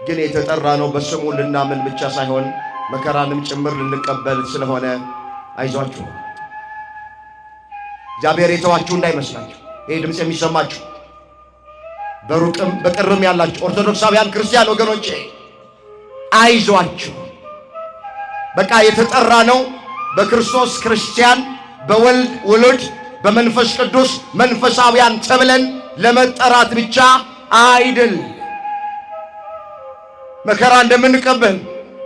ግን የተጠራ ነው በስሙ ልናምን ብቻ ሳይሆን መከራንም ጭምር ልንቀበል ስለሆነ አይዟችሁ። እግዚአብሔር የተዋችሁ እንዳይመስላችሁ። ይህ ድምፅ የሚሰማችሁ በሩቅም በቅርብም ያላችሁ ኦርቶዶክሳውያን ክርስቲያን ወገኖቼ አይዟችሁ። በቃ የተጠራ ነው በክርስቶስ ክርስቲያን፣ በወልድ ውሉድ፣ በመንፈስ ቅዱስ መንፈሳውያን ተብለን ለመጠራት ብቻ አይደል። መከራ እንደምንቀበል፣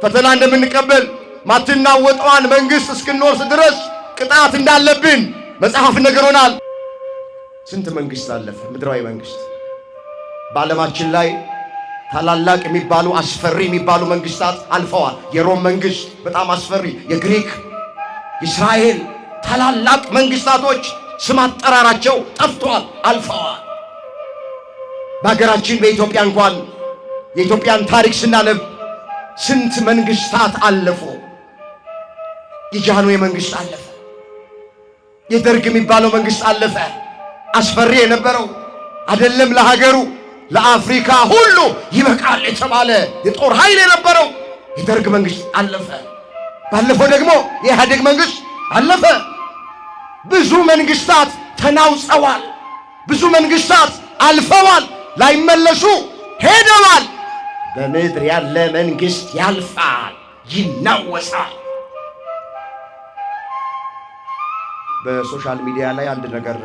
ፈተና እንደምንቀበል፣ ማትናወጠዋን መንግሥት እስክንወርስ ድረስ ቅጣት እንዳለብን መጽሐፍ ነግሮናል። ስንት መንግስት አለፈ? ምድራዊ መንግስት በዓለማችን ላይ ታላላቅ የሚባሉ አስፈሪ የሚባሉ መንግስታት አልፈዋል። የሮም መንግስት በጣም አስፈሪ፣ የግሪክ፣ እስራኤል ታላላቅ መንግስታቶች ስም አጠራራቸው ጠፍቷል፣ አልፈዋል። በሀገራችን በኢትዮጵያ እንኳን የኢትዮጵያን ታሪክ ስናነብ ስንት መንግስታት አለፉ። የጃንሆይ መንግስት አለፈ። የደርግ የሚባለው መንግስት አለፈ። አስፈሪ የነበረው አይደለም ለሀገሩ ለአፍሪካ ሁሉ ይበቃል የተባለ የጦር ኃይል የነበረው የደርግ መንግስት አለፈ። ባለፈው ደግሞ የኢህአዴግ መንግስት አለፈ። ብዙ መንግስታት ተናውጸዋል። ብዙ መንግስታት አልፈዋል፣ ላይመለሱ ሄደዋል። በምድር ያለ መንግስት ያልፋል፣ ይናወሳል። በ social media ላይ አንድ ነገር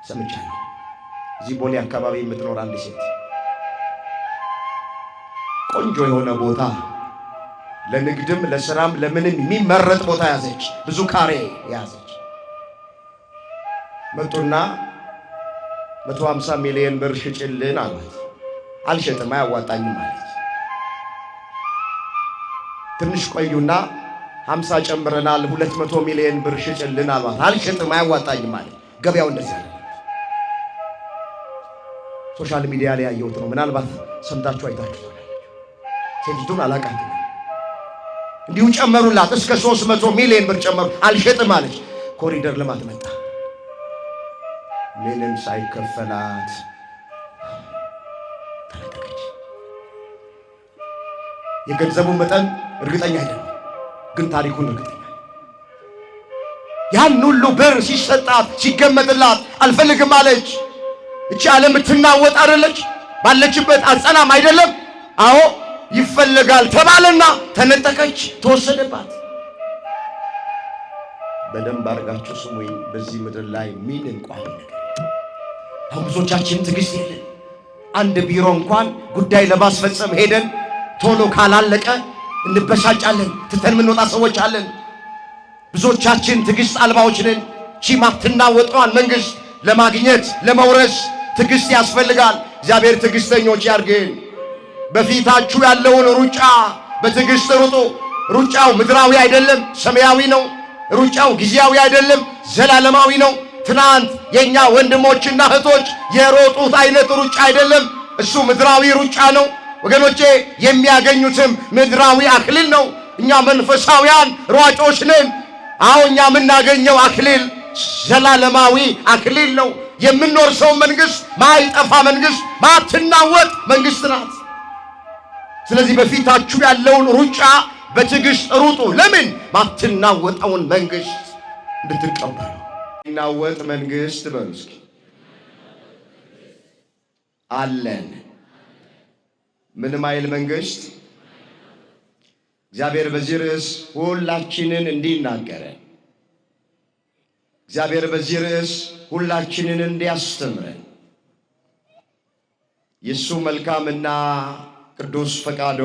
ሰምቻለሁ። እዚህ ቦሌ አካባቢ የምትኖር አንድ ሴት ቆንጆ የሆነ ቦታ ለንግድም ለስራም ለምንም የሚመረጥ ቦታ ያዘች። ብዙ ካሬ ያዘች። መጡና 150 ሚሊዮን ብር ሽጭልን አሏት። አልሸጥም፣ አያዋጣኝም አለች። ትንሽ ቆዩና 50 ጨምረናል፣ 200 ሚሊዮን ብር ሽጭልን አሏት። አልሸጥም፣ አያዋጣኝም አለች። ገበያው እንደዚህ አለ። Social media ላይ ያየሁት ነው። ምናልባት ሰምታችሁ አይታችሁ ይሆናል። ሴቲቱን አላቃትም። እንዲሁ ጨመሩላት፣ እስከ 300 ሚሊዮን ብር ጨመሩ። አልሸጥም አለች። ኮሪደር ልማት መጣ። ምንም ሳይከፈላት ተነጠቀች። የገንዘቡን መጠን እርግጠኛ አይደለም፣ ግን ታሪኩን እርግጠኛ። ያን ሁሉ ብር ሲሰጣት ሲገመጥላት አልፈልግም አለች። እቺ ዓለም የምትናወጥ አይደለች? ባለችበት አጸናም አይደለም? አዎ ይፈለጋል ተባለና ተነጠቀች፣ ተወሰደባት። በደንብ አድርጋችሁ ስሙኝ። በዚህ ምድር ላይ ምንም ቋሚ ነገር አሁን ብዙዎቻችን ትዕግስት የለን። አንድ ቢሮ እንኳን ጉዳይ ለማስፈጸም ሄደን ቶሎ ካላለቀ እንበሳጫለን። ትተን የምንወጣ ሰዎች አለን። ብዙዎቻችን ትዕግስት አልባዎች ነን። ቺ ማትናወጠዋን መንግስት ለማግኘት ለመውረስ ትዕግስት ያስፈልጋል። እግዚአብሔር ትዕግስተኞች ያርግን። በፊታችሁ ያለውን ሩጫ በትዕግስት ሩጡ። ሩጫው ምድራዊ አይደለም፣ ሰማያዊ ነው። ሩጫው ጊዜያዊ አይደለም፣ ዘላለማዊ ነው። ትናንት የኛ ወንድሞችና እህቶች የሮጡት አይነት ሩጫ አይደለም። እሱ ምድራዊ ሩጫ ነው ወገኖቼ። የሚያገኙትም ምድራዊ አክሊል ነው። እኛ መንፈሳውያን ሯጮች ነን። አዎ እኛ የምናገኘው አክሊል ዘላለማዊ አክሊል ነው። የምንወርሰው መንግስት ማይጠፋ መንግስት፣ ማትናወጥ መንግስት ናት። ስለዚህ በፊታችሁ ያለውን ሩጫ በትዕግስት ሩጡ። ለምን? ማትናወጠውን መንግስት እንድትቀበሉ። ናወጥ መንግስት በሉ እስኪ አለን። ምንም አይል መንግስት። እግዚአብሔር በዚህ ርዕስ ሁላችንን እንዲናገረን፣ እግዚአብሔር በዚህ ርዕስ ሁላችንን እንዲያስተምረን የእሱ መልካምና ቅዱስ ፈቃዶ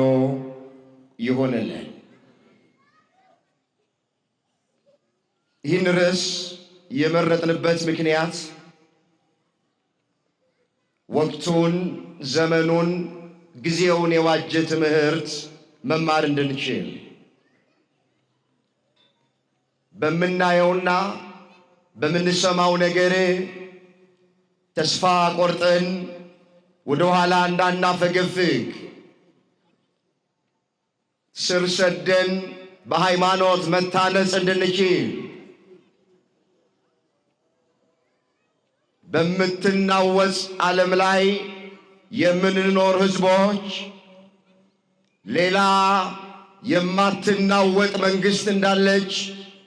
ይሆንልን። ይህን ርዕስ የመረጥንበት ምክንያት ወቅቱን፣ ዘመኑን፣ ጊዜውን የዋጀ ትምህርት መማር እንድንችል፣ በምናየውና በምንሰማው ነገር ተስፋ ቆርጠን ወደ ኋላ እንዳናፈገፍግ፣ ስር ሰደን በሃይማኖት መታነጽ እንድንችል፣ በምትናወጽ ዓለም ላይ የምንኖር ሕዝቦች ሌላ የማትናወጥ መንግስት እንዳለች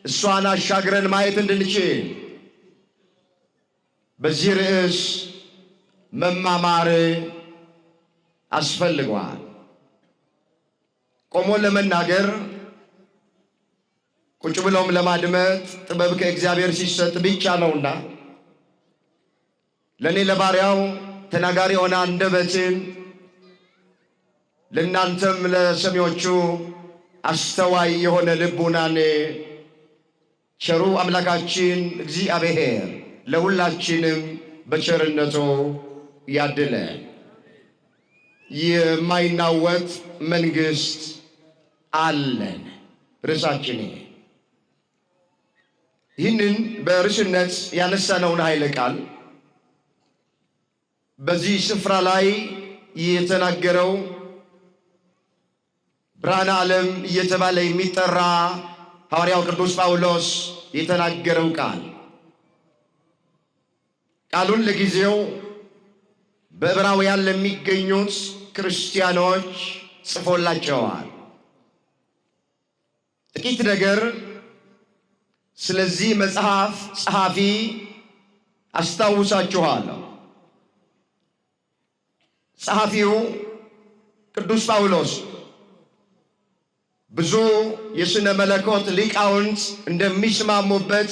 እሷን አሻግረን ማየት እንድንችል በዚህ ርዕስ መማማር አስፈልጓል። ቆሞ ለመናገር ቁጭ ብሎም ለማድመጥ ጥበብ ከእግዚአብሔር ሲሰጥ ብቻ ነውና ለእኔ ለባሪያው ተናጋሪ የሆነ አንደበትን ለእናንተም ለሰሚዎቹ አስተዋይ የሆነ ልቡናን ቸሩ አምላካችን እግዚአብሔር ለሁላችንም በቸርነቱ ያድለ። የማይናወጥ መንግስት አለን። ርዕሳችን ይህንን በርዕስነት ያነሳነውን ኃይለ ቃል በዚህ ስፍራ ላይ የተናገረው ብርሃነ ዓለም እየተባለ የሚጠራ ሐዋርያው ቅዱስ ጳውሎስ የተናገረው ቃል ቃሉን ለጊዜው በዕብራውያን ለሚገኙት ክርስቲያኖች ጽፎላቸዋል። ጥቂት ነገር ስለዚህ መጽሐፍ ጸሐፊ አስታውሳችኋለሁ። ጸሐፊው ቅዱስ ጳውሎስ ብዙ የሥነ መለኮት ሊቃውንት እንደሚስማሙበት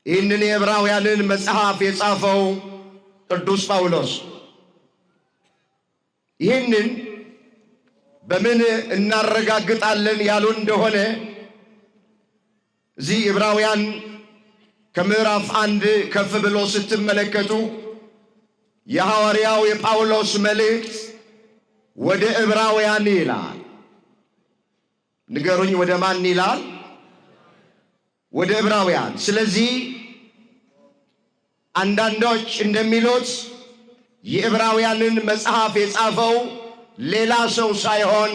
ይህንን የዕብራውያንን መጽሐፍ የጻፈው ቅዱስ ጳውሎስ ይህንን በምን እናረጋግጣለን ያሉ እንደሆነ እዚህ ዕብራውያን ከምዕራፍ 1 ከፍ ብሎ ስትመለከቱ የሐዋርያው የጳውሎስ መልእክት ወደ ዕብራውያን ይላል። ንገሩኝ፣ ወደ ማን ይላል? ወደ ዕብራውያን። ስለዚህ አንዳንዶች እንደሚሉት የዕብራውያንን መጽሐፍ የጻፈው ሌላ ሰው ሳይሆን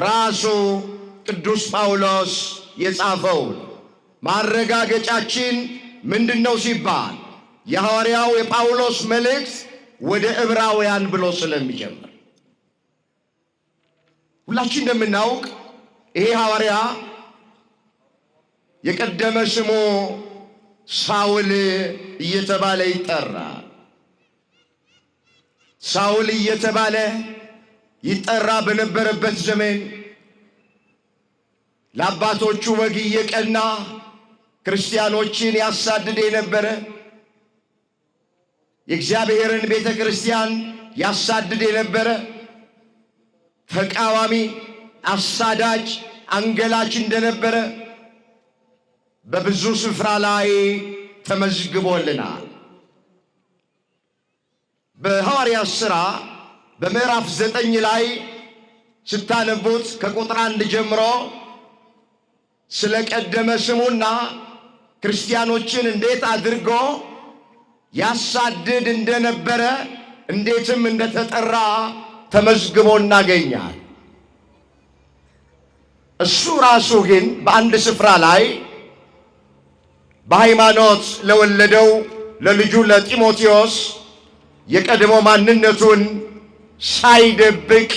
ራሱ ቅዱስ ጳውሎስ የጻፈው። ማረጋገጫችን ምንድነው ሲባል የሐዋርያው የጳውሎስ መልእክት ወደ ዕብራውያን ብሎ ስለሚጀምር ሁላችን እንደምናውቅ ይሄ ሐዋርያ የቀደመ ስሙ ሳውል እየተባለ ይጠራ። ሳውል እየተባለ ይጠራ በነበረበት ዘመን ለአባቶቹ ወግ እየቀና ክርስቲያኖችን ያሳድድ የነበረ፣ የእግዚአብሔርን ቤተ ክርስቲያን ያሳድድ የነበረ ተቃዋሚ፣ አሳዳጅ፣ አንገላች እንደነበረ በብዙ ስፍራ ላይ ተመዝግቦልናል። በሐዋርያት ሥራ በምዕራፍ 9 ላይ ስታነቡት ከቁጥር 1 ጀምሮ ስለቀደመ ስሙና ክርስቲያኖችን እንዴት አድርጎ ያሳድድ እንደነበረ እንዴትም እንደተጠራ ተመዝግቦ እናገኛል። እሱ ራሱ ግን በአንድ ስፍራ ላይ በሃይማኖት ለወለደው ለልጁ ለጢሞቴዎስ የቀድሞ ማንነቱን ሳይደብቅ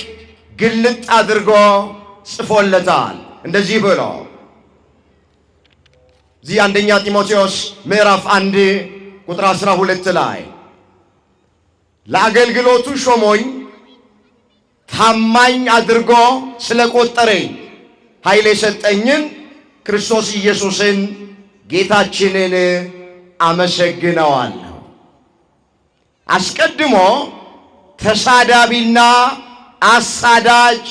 ግልጥ አድርጎ ጽፎለታል። እንደዚህ ብሎ እዚህ አንደኛ ጢሞቴዎስ ምዕራፍ 1 ቁጥር 12 ላይ ለአገልግሎቱ ሾሞኝ ታማኝ አድርጎ ስለቆጠረኝ ኃይል የሰጠኝን ክርስቶስ ኢየሱስን ጌታችንን አመሰግነዋለሁ። አስቀድሞ ተሳዳቢና አሳዳጅ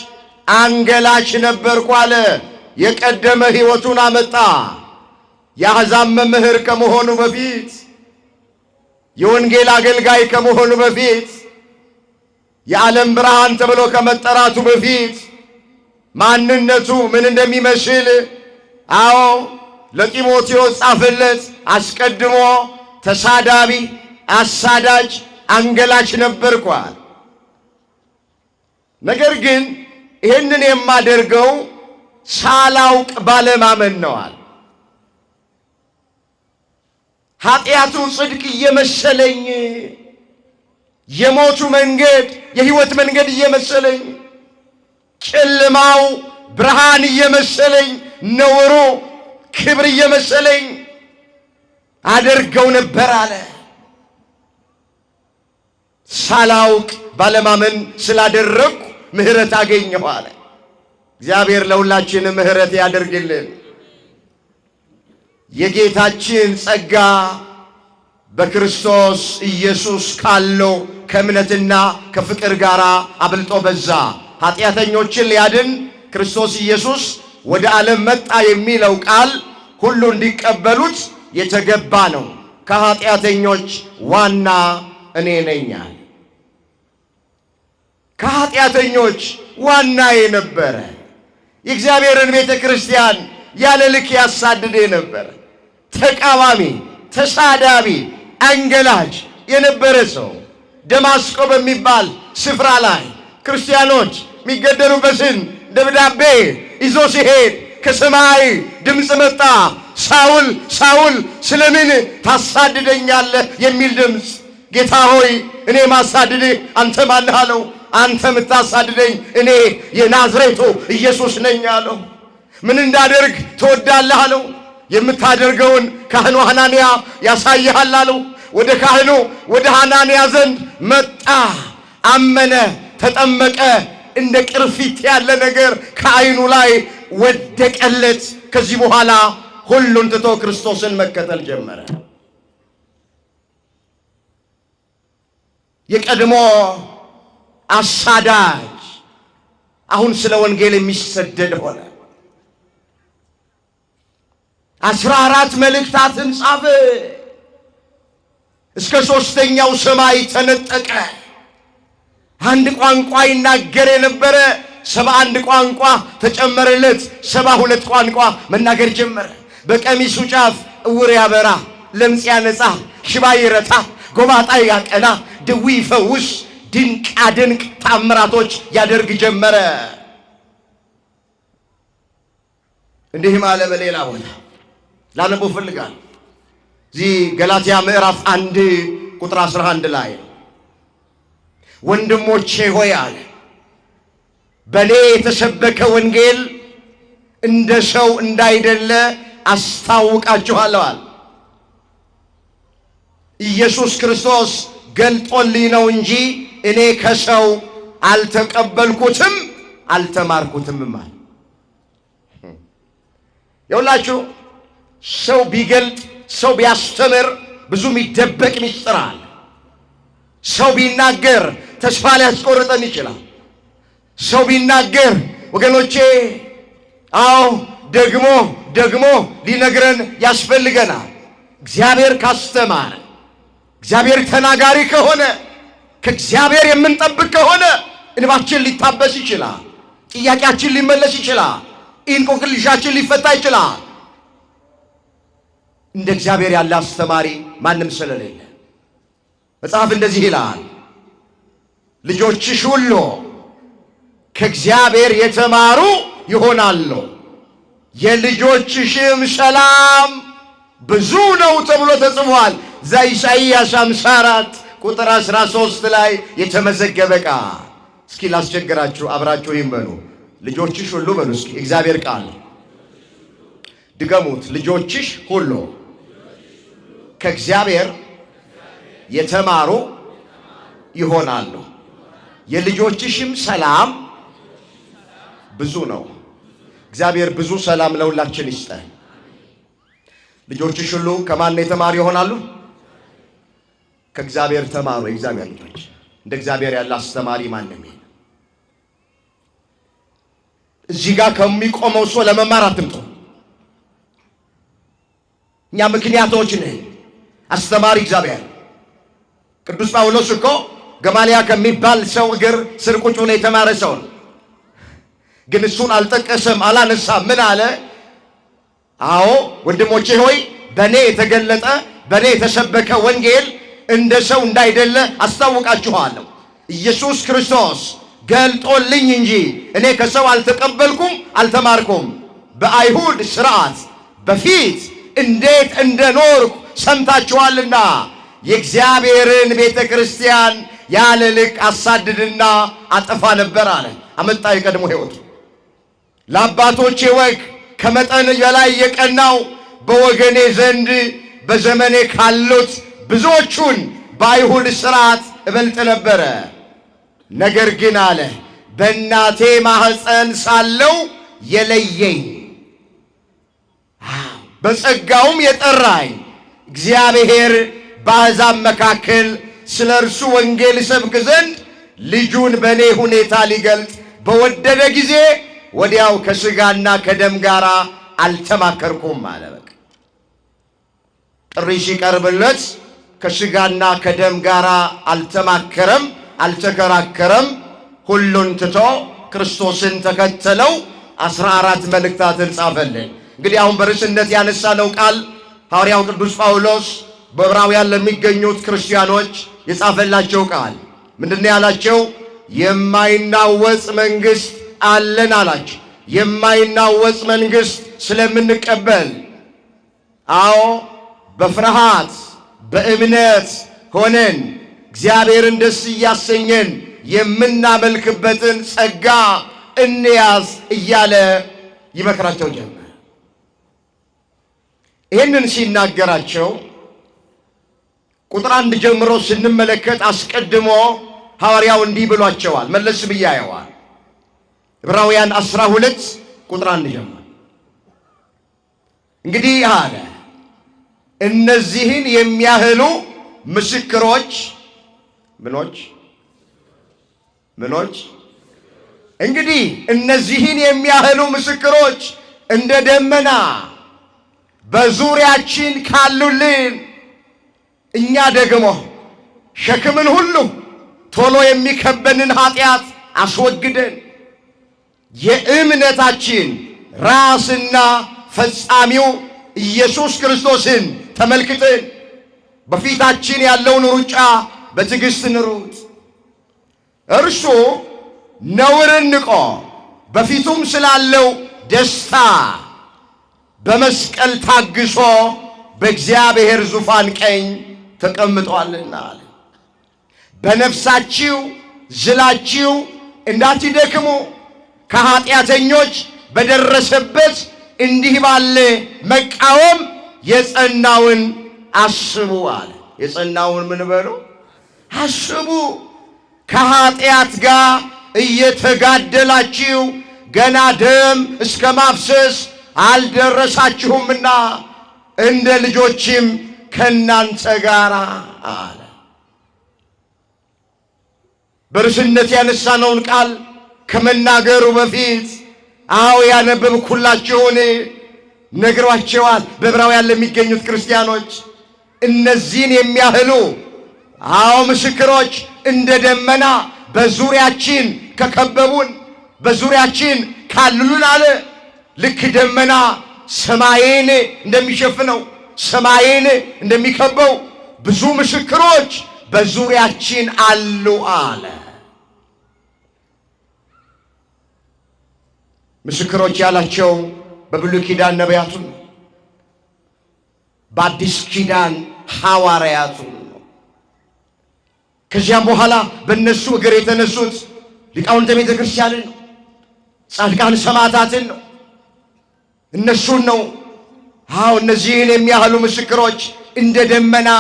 አንገላች ነበርኩ አለ። የቀደመ ሕይወቱን አመጣ። የአሕዛብ መምህር ከመሆኑ በፊት፣ የወንጌል አገልጋይ ከመሆኑ በፊት፣ የዓለም ብርሃን ተብሎ ከመጠራቱ በፊት ማንነቱ ምን እንደሚመስል አዎ ለጢሞቴዎስ ጻፈለት። አስቀድሞ ተሳዳቢ፣ አሳዳጅ፣ አንገላች ነበርኳል። ነገር ግን ይህንን የማደርገው ሳላውቅ ባለማመን ነዋል። ኃጢአቱ ጽድቅ እየመሰለኝ፣ የሞቱ መንገድ የሕይወት መንገድ እየመሰለኝ፣ ጨለማው ብርሃን እየመሰለኝ፣ ነውሩ ክብር እየመሰለኝ አደርገው ነበር አለ። ሳላውቅ ባለማመን ስላደረግኩ ምሕረት አገኘሁ አለ። እግዚአብሔር ለሁላችን ምሕረት ያደርግልን። የጌታችን ጸጋ በክርስቶስ ኢየሱስ ካለው ከእምነትና ከፍቅር ጋር አብልጦ በዛ። ኃጢአተኞችን ሊያድን ክርስቶስ ኢየሱስ ወደ ዓለም መጣ የሚለው ቃል ሁሉ እንዲቀበሉት የተገባ ነው። ከኃጢአተኞች ዋና እኔ ነኝ። ከኃጢአተኞች ዋና የነበረ፣ የእግዚአብሔርን ቤተ ክርስቲያን ያለ ልክ ያሳድድ የነበረ፣ ተቃዋሚ፣ ተሳዳቢ፣ አንገላጅ የነበረ ሰው ደማስቆ በሚባል ስፍራ ላይ ክርስቲያኖች የሚገደሉበትን ደብዳቤ ይዞ ሲሄድ ከሰማይ ድምፅ መጣ። "ሳውል፣ ሳውል፣ ስለምን ታሳድደኛለህ?" የሚል ድምፅ። "ጌታ ሆይ፣ እኔ ማሳድድህ አንተ ማነህ?" አለው። "አንተ የምታሳድደኝ እኔ የናዝሬቱ ኢየሱስ ነኝ" አለው። "ምን እንዳደርግ ትወዳለህ?" አለው። "የምታደርገውን ካህኑ ሐናንያ ያሳይሃል" አለው። ወደ ካህኑ ወደ ሐናንያ ዘንድ መጣ፣ አመነ፣ ተጠመቀ። እንደ ቅርፊት ያለ ነገር ከዓይኑ ላይ ወደቀለት። ከዚህ በኋላ ሁሉን ትቶ ክርስቶስን መከተል ጀመረ። የቀድሞ አሳዳጅ አሁን ስለ ወንጌል የሚሰደድ ሆነ። 14 መልእክታትን ጻፈ። እስከ ሦስተኛው ሰማይ ተነጠቀ። አንድ ቋንቋ ይናገር የነበረ 71 ቋንቋ ተጨመረለት። 72 ቋንቋ መናገር ጀመረ። በቀሚሱ ጫፍ እውር ያበራ፣ ለምጽ ያነጻ፣ ሽባ ይረታ፣ ጎባጣ ያቀና፣ ድዊ ይፈውስ፣ ድንቃ ድንቅ ታምራቶች ያደርግ ጀመረ። እንዲህም አለ። በሌላ ቦታ ላነበው እፈልጋለሁ። እዚህ ገላትያ ምዕራፍ 1 ቁጥር 11 ላይ "ወንድሞቼ ሆይ" አለ፣ "በእኔ የተሰበከ ወንጌል እንደ ሰው እንዳይደለ አስታውቃችኋለሁ" አለ። "ኢየሱስ ክርስቶስ ገልጦልኝ ነው እንጂ እኔ ከሰው አልተቀበልኩትም፣ አልተማርኩትም" አለ። የሁላችሁ ሰው ቢገልጥ፣ ሰው ቢያስተምር ብዙ የሚደበቅ ሚስጥር አለ። ሰው ቢናገር ተስፋ ሊያስቆርጠን ይችላል። ሰው ቢናገር ወገኖቼ፣ አዎ፣ ደግሞ ደግሞ ሊነግረን ያስፈልገናል። እግዚአብሔር ካስተማረ፣ እግዚአብሔር ተናጋሪ ከሆነ፣ ከእግዚአብሔር የምንጠብቅ ከሆነ እንባችን ሊታበስ ይችላል። ጥያቄያችን ሊመለስ ይችላል። እንቆቅልሻችን ሊፈታ ይችላል። እንደ እግዚአብሔር ያለ አስተማሪ ማንም ስለሌለ መጽሐፍ እንደዚህ ይላል፣ "ልጆችሽ ሁሉ ከእግዚአብሔር የተማሩ ይሆናሉ፣ የልጆችሽም ሰላም ብዙ ነው" ተብሎ ተጽፏል። ዘኢሳይያስ 54 ቁጥር 13 ላይ የተመዘገበ ቃል። እስኪ ላስቸግራችሁ፣ አብራችሁ ይህም በሉ። "ልጆችሽ ሁሉ" በሉ እስኪ። እግዚአብሔር ቃል ድገሙት። ልጆችሽ ሁሉ ከእግዚአብሔር የተማሩ ይሆናሉ፣ የልጆችሽም ሰላም ብዙ ነው። እግዚአብሔር ብዙ ሰላም ለሁላችን ይስጠን። ልጆችሽ ሁሉ ከማን የተማሩ ይሆናሉ? ከእግዚአብሔር ተማሩ። የእግዚአብሔር ልጆች፣ እንደ እግዚአብሔር ያለ አስተማሪ ማንም የለም። እዚህ ጋር ከሚቆመው ሰው ለመማር አትምጡ። እኛ ምክንያቶች ነን። አስተማሪ እግዚአብሔር። ቅዱስ ጳውሎስ እኮ ገማልያ ከሚባል ሰው እግር ስር ቁጭ ብሎ የተማረ ሰው ነው። ግን እሱን አልጠቀሰም፣ አላነሳም። ምን አለ? "አዎ ወንድሞቼ ሆይ፣ በእኔ የተገለጠ፣ በእኔ የተሰበከ ወንጌል እንደ ሰው እንዳይደለ አስታውቃችኋለሁ። ኢየሱስ ክርስቶስ ገልጦልኝ እንጂ እኔ ከሰው አልተቀበልኩም፣ አልተማርኩም። በአይሁድ ሥርዓት በፊት እንዴት እንደኖርኩ ሰምታችኋልና የእግዚአብሔርን ቤተ ክርስቲያን ያለ ልክ አሳድድና አጠፋ ነበር አለ። አመጣ የቀድሞ ሕይወቱ። ለአባቶቼ ወግ ከመጠን በላይ የቀናው በወገኔ ዘንድ በዘመኔ ካሉት ብዙዎቹን በአይሁድ ሥርዓት እበልጥ ነበረ። ነገር ግን አለ በእናቴ ማኅፀን ሳለው የለየኝ በጸጋውም የጠራኝ እግዚአብሔር በአሕዛብ መካከል ስለ እርሱ ወንጌል እሰብክ ዘንድ ልጁን በእኔ ሁኔታ ሊገልጥ በወደደ ጊዜ ወዲያው ከሥጋና ከደም ጋር አልተማከርኩም አለ። በቃ ጥሪ ሲቀርብለት ከሥጋና ከደም ጋር አልተማከረም፣ አልተከራከረም። ሁሉን ትቶ ክርስቶስን ተከተለው። 14 መልእክታትን ጻፈልን። እንግዲህ አሁን በርዕስነት ያነሳነው ቃል ሐዋርያው ቅዱስ ጳውሎስ በዕብራውያን ለሚገኙት ክርስቲያኖች የጻፈላቸው ቃል ምንድነው ያላቸው? የማይናወጽ መንግሥት አለን አላቸው። የማይናወጽ መንግሥት ስለምንቀበል፣ አዎ በፍርሃት በእምነት ሆነን እግዚአብሔርን ደስ እያሰኘን የምናመልክበትን ጸጋ እንያዝ እያለ ይመክራቸው ጀመር። ይህንን ሲናገራቸው ቁጥር 1 ጀምሮ ስንመለከት አስቀድሞ ሐዋርያው እንዲህ ብሏቸዋል። መለስ ብያየዋል። ዕብራውያን 12 ቁጥር 1 ጀምሮ እንግዲህ አለ እነዚህን የሚያህሉ ምስክሮች ምኖች ምኖች እንግዲህ እነዚህን የሚያህሉ ምስክሮች እንደ ደመና በዙሪያችን ካሉልን እኛ ደግሞ ሸክምን ሁሉ ቶሎ የሚከበንን ኃጢአት አስወግደን የእምነታችን ራስና ፈጻሚው ኢየሱስ ክርስቶስን ተመልክተን በፊታችን ያለውን ሩጫ በትዕግስት እንሩጥ። እርሱ ነውርን ንቆ በፊቱም ስላለው ደስታ በመስቀል ታግሶ በእግዚአብሔር ዙፋን ቀኝ ተቀምጧልና አለ። በነፍሳችሁ ዝላችሁ እንዳትደክሙ ከኃጢአተኞች በደረሰበት እንዲህ ባለ መቃወም የጸናውን አስቡ አለ። የጸናውን ምን በሉ? አስቡ። ከኃጢአት ጋር እየተጋደላችሁ ገና ደም እስከ ማፍሰስ አልደረሳችሁምና እንደ ልጆችም ከናንተ ጋር አለ። በርስነት ያነሳነውን ቃል ከመናገሩ በፊት አዎ ያነበብኩላችሁን ነግሯቸዋል። በዕብራውያን ለሚገኙት ክርስቲያኖች እነዚህን የሚያህሉ አዎ ምስክሮች እንደ ደመና በዙሪያችን ከከበቡን በዙሪያችን ካሉን አለ። ልክ ደመና ሰማይን እንደሚሸፍነው ሰማይን እንደሚከበው ብዙ ምስክሮች በዙሪያችን አሉ አለ። ምስክሮች ያላቸው በብሉይ ኪዳን ነቢያቱን ነው፣ በአዲስ ኪዳን ሐዋርያቱን ነው። ከዚያም በኋላ በእነሱ እግር የተነሱት ሊቃውንተ ቤተ ክርስቲያንን ነው፣ ጻድቃን ሰማዕታትን ነው፣ እነሱን ነው። አዎ እነዚህን የሚያህሉ ምስክሮች እንደ ደመና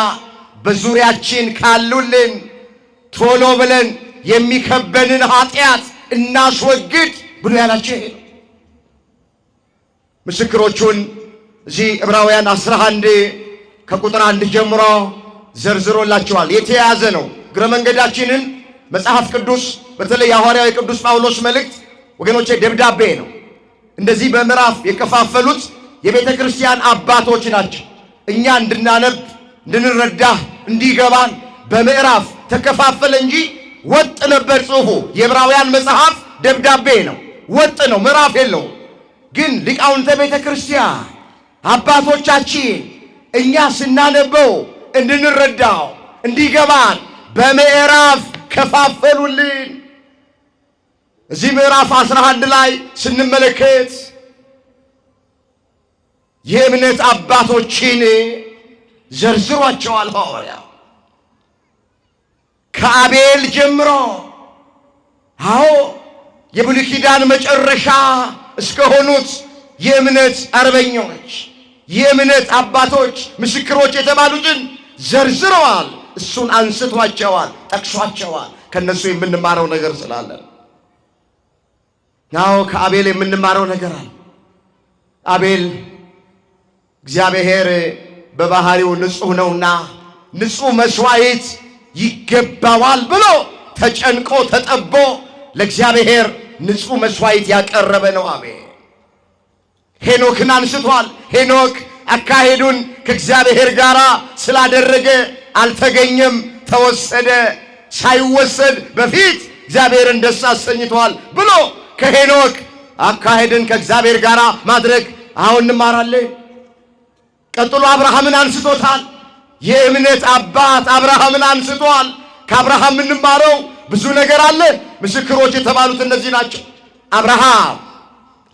በዙሪያችን ካሉልን ቶሎ ብለን የሚከበንን ኃጢአት እናስወግድ ብሎ ያላቸው ይሄ ነው። ምስክሮቹን እዚህ ዕብራውያን 11 ከቁጥር 1 ጀምሮ ዘርዝሮላቸዋል። የተያዘ ነው። እግረ መንገዳችንን መጽሐፍ ቅዱስ በተለይ የሐዋርያው የቅዱስ ጳውሎስ መልእክት ወገኖቼ ደብዳቤ ነው። እንደዚህ በምዕራፍ የከፋፈሉት የቤተ ክርስቲያን አባቶች ናቸው። እኛ እንድናነብ እንድንረዳ እንዲገባን በምዕራፍ ተከፋፈለ እንጂ ወጥ ነበር ጽሑፉ። የዕብራውያን መጽሐፍ ደብዳቤ ነው፣ ወጥ ነው፣ ምዕራፍ የለውም። ግን ሊቃውንተ ቤተ ክርስቲያን አባቶቻችን እኛ ስናነበው እንድንረዳው እንዲገባን በምዕራፍ ከፋፈሉልን። እዚህ ምዕራፍ 11 ላይ ስንመለከት የእምነት አባቶችን ዘርዝሯቸዋል ሐዋርያው። ከአቤል ጀምሮ አዎ የብሉይ ኪዳን መጨረሻ እስከሆኑት የእምነት አርበኞች የእምነት አባቶች ምስክሮች የተባሉትን ዘርዝረዋል። እሱን አንስቷቸዋል፣ ጠቅሷቸዋል። ከነሱ የምንማረው ነገር ስላለ አዎ ከአቤል የምንማረው ነገር አለ። አቤል እግዚአብሔር በባህሪው ንጹሕ ነውና ንጹሕ መስዋዕት ይገባዋል ብሎ ተጨንቆ ተጠቦ ለእግዚአብሔር ንጹሕ መስዋዕት ያቀረበ ነው አቤል። ሄኖክን አንስቷል። ሄኖክ አካሄዱን ከእግዚአብሔር ጋር ስላደረገ አልተገኘም፣ ተወሰደ። ሳይወሰድ በፊት እግዚአብሔርን ደስ አሰኝቷል ብሎ ከሄኖክ አካሄድን ከእግዚአብሔር ጋር ማድረግ አሁን እንማራለን። ቀጥሎ አብርሃምን አንስቶታል። የእምነት አባት አብርሃምን አንስቷል። ከአብርሃም የምንማረው ብዙ ነገር አለ። ምስክሮች የተባሉት እነዚህ ናቸው። አብርሃም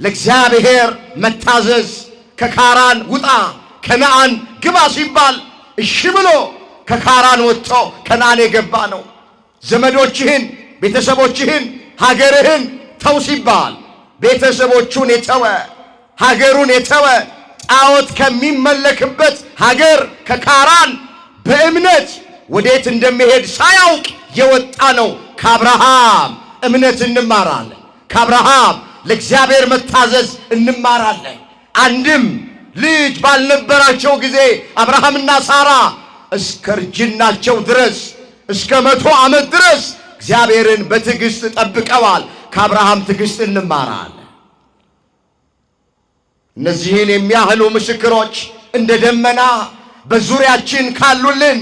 ለእግዚአብሔር መታዘዝ ከካራን ውጣ ከነአን ግባ ሲባል እሺ ብሎ ከካራን ወጥቶ ከነአን የገባ ነው። ዘመዶችህን፣ ቤተሰቦችህን፣ ሀገርህን ተው ሲባል ቤተሰቦቹን የተወ ሀገሩን የተወ ጣዖት ከሚመለክበት ሀገር ከካራን በእምነት ወዴት እንደሚሄድ ሳያውቅ የወጣ ነው። ከአብርሃም እምነት እንማራለን። ከአብርሃም ለእግዚአብሔር መታዘዝ እንማራለን። አንድም ልጅ ባልነበራቸው ጊዜ አብርሃምና ሳራ እስከ እርጅናቸው ድረስ እስከ 100 ዓመት ድረስ እግዚአብሔርን በትዕግስት ጠብቀዋል። ከአብርሃም ትዕግስት እንማራለን። እነዚህን የሚያህሉ ምስክሮች እንደ ደመና በዙሪያችን ካሉልን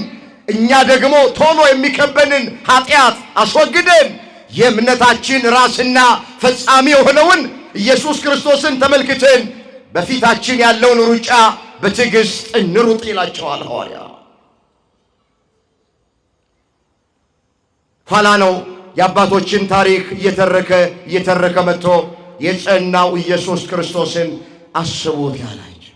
እኛ ደግሞ ቶሎ የሚከበንን ኃጢአት አስወግደን የእምነታችን ራስና ፈጻሚ የሆነውን ኢየሱስ ክርስቶስን ተመልክተን በፊታችን ያለውን ሩጫ በትዕግስት እንሩጥ ይላቸዋል ሐዋርያ። ኋላ ነው የአባቶችን ታሪክ እየተረከ እየተረከ መጥቶ የጸናው ኢየሱስ ክርስቶስን አስቡት ያላቸው።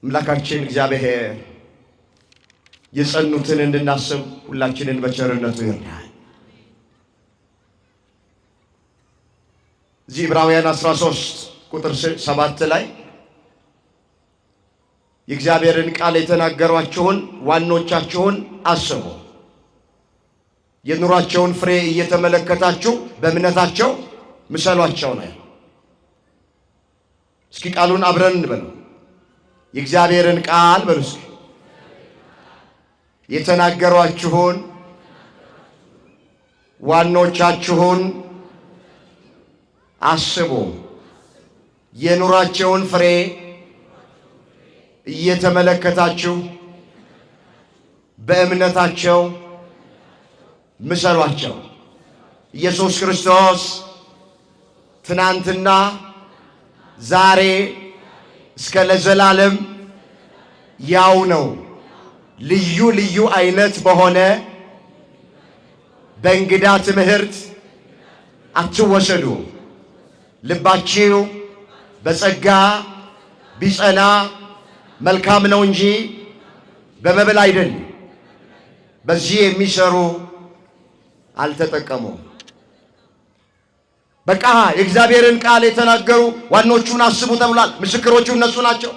አምላካችን እግዚአብሔር የጸኑትን እንድናስብ ሁላችንን በቸርነቱ ይርዳል። እዚህ ዕብራውያን 13 ቁጥር 7 ላይ የእግዚአብሔርን ቃል የተናገሯችሁን ዋኖቻችሁን አስቡ፣ የኑሯቸውን ፍሬ እየተመለከታችሁ በእምነታቸው ምሰሏቸው ነው። እስኪ ቃሉን አብረን እንበለው። የእግዚአብሔርን ቃል በሉ እስኪ። የተናገሯችሁን ዋኖቻችሁን አስቡ፣ የኑሯቸውን ፍሬ እየተመለከታችሁ በእምነታቸው ምሰሏቸው። ኢየሱስ ክርስቶስ ትናንትና ዛሬ እስከ ለዘላለም ያው ነው። ልዩ ልዩ አይነት በሆነ በእንግዳ ትምህርት አትወሰዱ። ልባችሁ በጸጋ ቢጸና መልካም ነው እንጂ በመብል አይደል። በዚህ የሚሰሩ አልተጠቀሙም። በቃ የእግዚአብሔርን ቃል የተናገሩ ዋኖቹን አስቡ ተብሏል። ምስክሮቹ እነሱ ናቸው።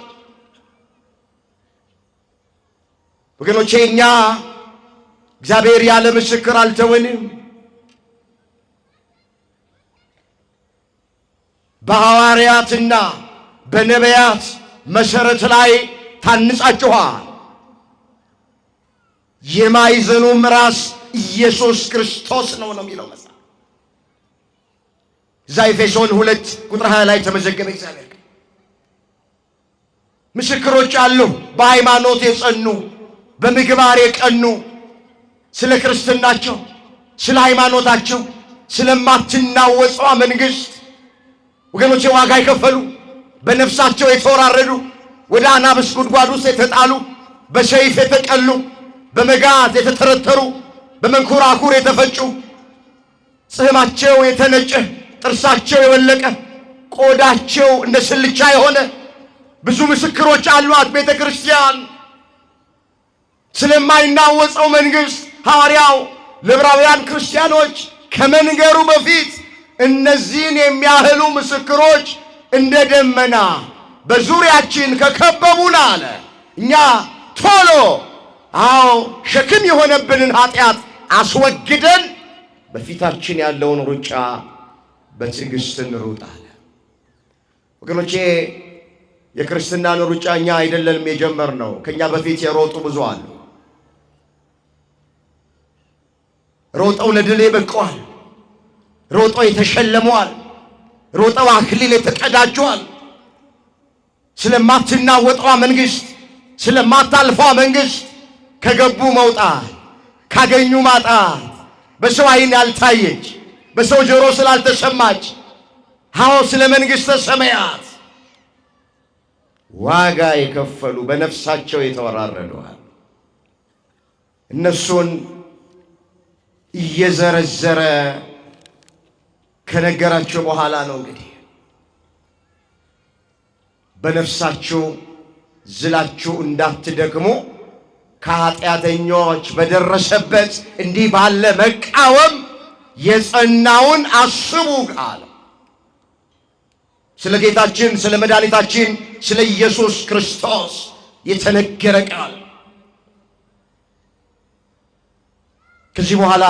ወገኖቼ እኛ እግዚአብሔር ያለ ምስክር አልተወንም። በሐዋርያትና በነቢያት መሰረት ላይ ታንጻችኋል። የማዕዘኑም ራስ ኢየሱስ ክርስቶስ ነው ነው የሚለው መጽሐፍ። እዛ ኤፌሶን 2 ቁጥር 20 ላይ ተመዘገበ። እግዚአብሔር ምስክሮች አሉ። በሃይማኖት የጸኑ በምግባር የቀኑ ስለ ክርስትናቸው፣ ስለ ሃይማኖታቸው፣ ስለማትናወጿ መንግስት ወገኖቼ ዋጋ የከፈሉ፣ በነፍሳቸው የተወራረዱ፣ ወደ አናብስት ጉድጓድ ውስጥ የተጣሉ፣ በሰይፍ የተቀሉ፣ በመጋዝ የተተረተሩ፣ በመንኮራኩር የተፈጩ፣ ጽሕማቸው የተነጨ፣ ጥርሳቸው የወለቀ፣ ቆዳቸው እንደ ስልቻ የሆነ ብዙ ምስክሮች አሏት ቤተ ክርስቲያን። ስለማይናወጸው መንግሥት ሐዋርያው ለዕብራውያን ክርስቲያኖች ከመንገሩ በፊት እነዚህን የሚያህሉ ምስክሮች እንደ ደመና በዙሪያችን ከከበቡን አለ እኛ ቶሎ አዎ ሸክም የሆነብንን ኃጢአት አስወግደን በፊታችን ያለውን ሩጫ በትዕግስት እንሩጥ አለ። ወገኖቼ የክርስትናን ሩጫ እኛ አይደለንም የጀመርነው። ከኛ በፊት የሮጡ ብዙ አሉ። ሮጠው ለድል የበቀዋል። ሮጠው የተሸለመዋል። ሮጠው አክሊል የተቀዳጀዋል። ስለማትናወጠዋ መንግሥት፣ ስለማታልፏ መንግሥት ከገቡ መውጣት ካገኙ ማጣት በሰው ዓይን ያልታየች በሰው ጆሮ ስላልተሰማች አዎ ስለ መንግሥተ ሰማያት ዋጋ የከፈሉ በነፍሳቸው የተወራረደዋል። እነሱን እየዘረዘረ ከነገራቸው በኋላ ነው እንግዲህ በነፍሳችሁ ዝላችሁ እንዳትደክሙ ከኃጢአተኞች በደረሰበት እንዲህ ባለ መቃወም የጸናውን አስቡ አለ። ስለ ጌታችን ስለ መድኃኒታችን ስለ ኢየሱስ ክርስቶስ የተነገረ ቃል። ከዚህ በኋላ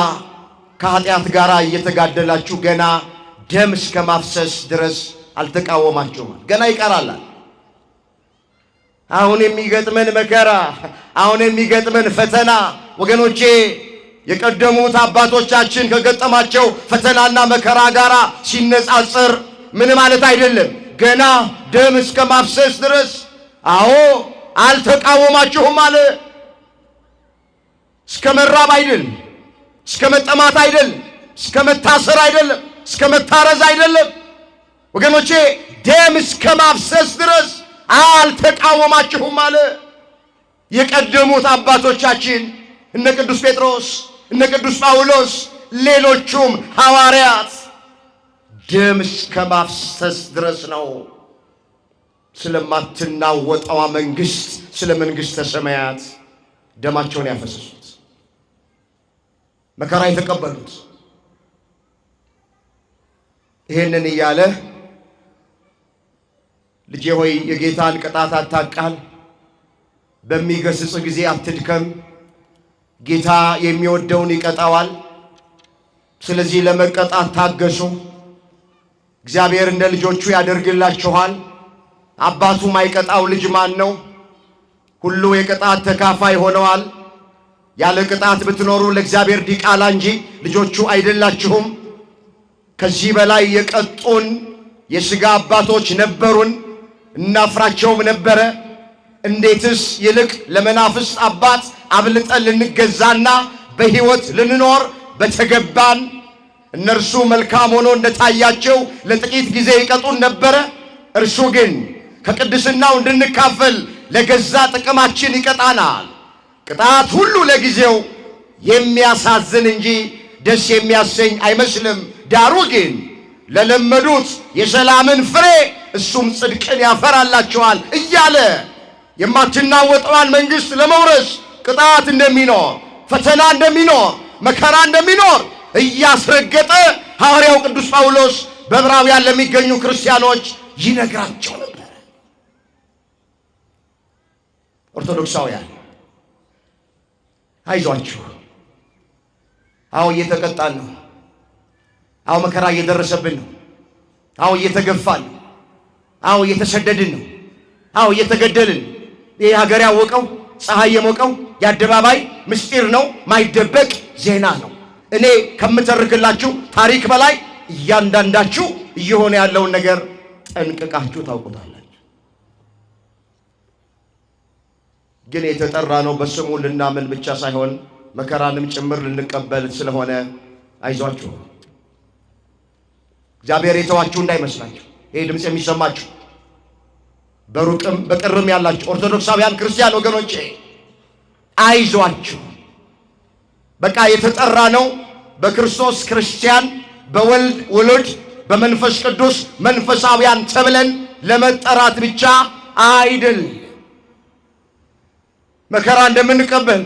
ከኃጢአት ጋር እየተጋደላችሁ ገና ደም እስከ ማፍሰስ ድረስ አልተቃወማችሁም። ገና ይቀራላል። አሁን የሚገጥመን መከራ፣ አሁን የሚገጥመን ፈተና ወገኖቼ የቀደሙት አባቶቻችን ከገጠማቸው ፈተናና መከራ ጋር ሲነጻጸር ምን ማለት አይደለም። ገና ደም እስከ ማፍሰስ ድረስ አዎ አልተቃወማችሁም አለ። እስከ መራብ አይደል፣ እስከ መጠማት አይደል፣ እስከ መታሰር አይደለም፣ እስከ መታረዝ አይደለም። ወገኖቼ ደም እስከ ማፍሰስ ድረስ አልተቃወማችሁም አለ። የቀደሙት አባቶቻችን እነ ቅዱስ ጴጥሮስ፣ እነ ቅዱስ ጳውሎስ፣ ሌሎቹም ሐዋርያት ደም እስከ ማፍሰስ ድረስ ነው ስለማትናወጠዋ መንግሥት፣ ስለ መንግሥተ ሰማያት ደማቸውን ያፈሰሱት መከራ የተቀበሉት። ይህንን እያለ ልጄ ሆይ የጌታን ቅጣት አታቃል፣ በሚገስጽ ጊዜ አትድከም። ጌታ የሚወደውን ይቀጣዋል። ስለዚህ ለመቀጣት ታገሱ። እግዚአብሔር እንደ ልጆቹ ያደርግላችኋል። አባቱ ማይቀጣው ልጅ ማን ነው? ሁሉ የቅጣት ተካፋይ ሆነዋል። ያለ ቅጣት ብትኖሩ ለእግዚአብሔር ዲቃላ እንጂ ልጆቹ አይደላችሁም። ከዚህ በላይ የቀጡን የሥጋ አባቶች ነበሩን፣ እናፍራቸውም ነበረ። እንዴትስ ይልቅ ለመናፍስት አባት አብልጠን ልንገዛና በሕይወት ልንኖር በተገባን። እነርሱ መልካም ሆኖ እንደታያቸው ለጥቂት ጊዜ ይቀጡን ነበረ። እርሱ ግን ከቅድስናው እንድንካፈል ለገዛ ጥቅማችን ይቀጣናል። ቅጣት ሁሉ ለጊዜው የሚያሳዝን እንጂ ደስ የሚያሰኝ አይመስልም። ዳሩ ግን ለለመዱት የሰላምን ፍሬ እሱም ጽድቅን ያፈራላቸዋል እያለ የማትናወጠዋን መንግሥት ለመውረስ ቅጣት እንደሚኖር፣ ፈተና እንደሚኖር፣ መከራ እንደሚኖር እያስረገጠ ሐዋርያው ቅዱስ ጳውሎስ በዕብራውያን ለሚገኙ ክርስቲያኖች ይነግራቸው ነበር። ኦርቶዶክሳውያን አይዟችሁ፣ አዎ እየተቀጣን ነው። አዎ መከራ እየደረሰብን ነው። አዎ እየተገፋን ነው። አዎ እየተሰደድን ነው። አዎ እየተገደልን። ይህ ሀገር ያወቀው ፀሐይ የሞቀው የአደባባይ ምስጢር ነው፣ ማይደበቅ ዜና ነው። እኔ ከምተርክላችሁ ታሪክ በላይ እያንዳንዳችሁ እየሆነ ያለውን ነገር ጠንቅቃችሁ ታውቁታላችሁ። ግን የተጠራ ነው በስሙ ልናምን ብቻ ሳይሆን መከራንም ጭምር ልንቀበል ስለሆነ አይዟችሁ። እግዚአብሔር የተዋችሁ እንዳይመስላችሁ። ይሄ ድምፅ የሚሰማችሁ በሩቅም በቅርም ያላችሁ ኦርቶዶክሳውያን ክርስቲያን ወገኖቼ አይዟችሁ። በቃ የተጠራ ነው በክርስቶስ ክርስቲያን፣ በወልድ ውሉድ፣ በመንፈስ ቅዱስ መንፈሳውያን ተብለን ለመጠራት ብቻ አይደል። መከራ እንደምንቀበል፣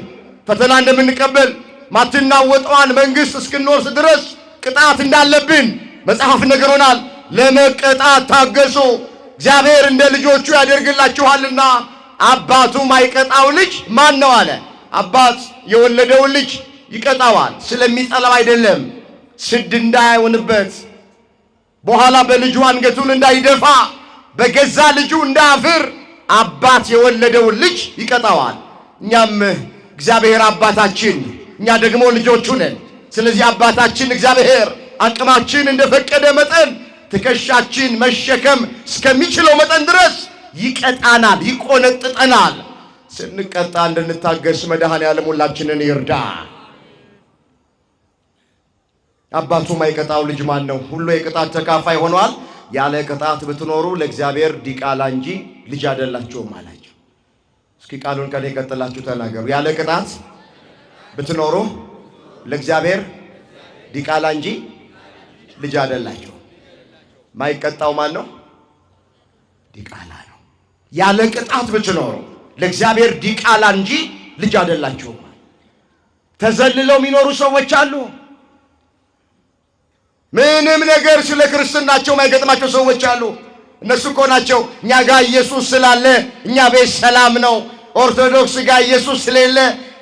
ፈተና እንደምንቀበል፣ ማትናወጠዋን መንግሥት እስክንወርስ ድረስ ቅጣት እንዳለብን መጽሐፍ ነግሮናል። ለመቀጣት ታገሱ፣ እግዚአብሔር እንደ ልጆቹ ያደርግላችኋልና። አባቱ ማይቀጣው ልጅ ማን ነው አለ። አባት የወለደውን ልጅ ይቀጣዋል፣ ስለሚጠላው አይደለም፣ ስድ እንዳይሆንበት፣ በኋላ በልጁ አንገቱን እንዳይደፋ፣ በገዛ ልጁ እንዳያፍር አባት የወለደውን ልጅ ይቀጣዋል። እኛም እግዚአብሔር አባታችን፣ እኛ ደግሞ ልጆቹ ነን። ስለዚህ አባታችን እግዚአብሔር አቅማችን እንደፈቀደ መጠን ትከሻችን መሸከም እስከሚችለው መጠን ድረስ ይቀጣናል፣ ይቆነጥጠናል። ስንቀጣ እንድንታገስ መድኃኔዓለም ሁላችንን ይርዳ። አባቱ ማይቀጣው ልጅ ማን ነው? ሁሉ የቅጣት ተካፋይ ሆኗል። ያለ ቅጣት ብትኖሩ ለእግዚአብሔር ዲቃላ እንጂ ልጅ አይደላችሁም አላቸው። እስኪ ቃሉን ከኔ ቀጥላችሁ ተናገሩ። ያለ ቅጣት ብትኖሩ ለእግዚአብሔር ዲቃላ እንጂ ልጅ አይደላችሁ። ማይቀጣው ማን ነው? ዲቃላ ነው። ያለ ቅጣት ብትኖሩ ለእግዚአብሔር ዲቃላ እንጂ ልጅ አይደላችሁም። ተዘልለው የሚኖሩ ሰዎች አሉ። ምንም ነገር ስለ ክርስትናቸው ማይገጥማቸው ሰዎች አሉ። እነሱ እኮ ናቸው እኛ ጋር ኢየሱስ ስላለ እኛ ቤት ሰላም ነው፣ ኦርቶዶክስ ጋር ኢየሱስ ስለሌለ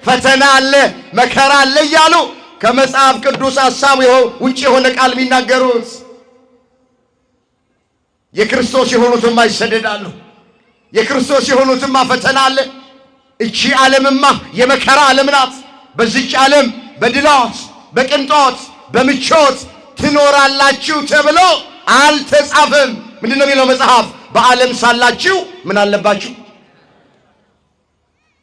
ፈተና አለ፣ መከራ አለ እያሉ ከመጽሐፍ ቅዱስ ሐሳብ ውጭ የሆነ ቃል የሚናገሩት። የክርስቶስ የሆኑትማ ይሰደዳሉ። የክርስቶስ የሆኑትማ ፈተና አለ። እቺ ዓለምማ የመከራ ዓለም ናት። በዚች ዓለም በድሎት፣ በቅንጦት፣ በምቾት ትኖራላችሁ ተብሎ አልተጻፈም። ምንድን ነው የሚለው መጽሐፍ? በዓለም ሳላችሁ ምን አለባችሁ?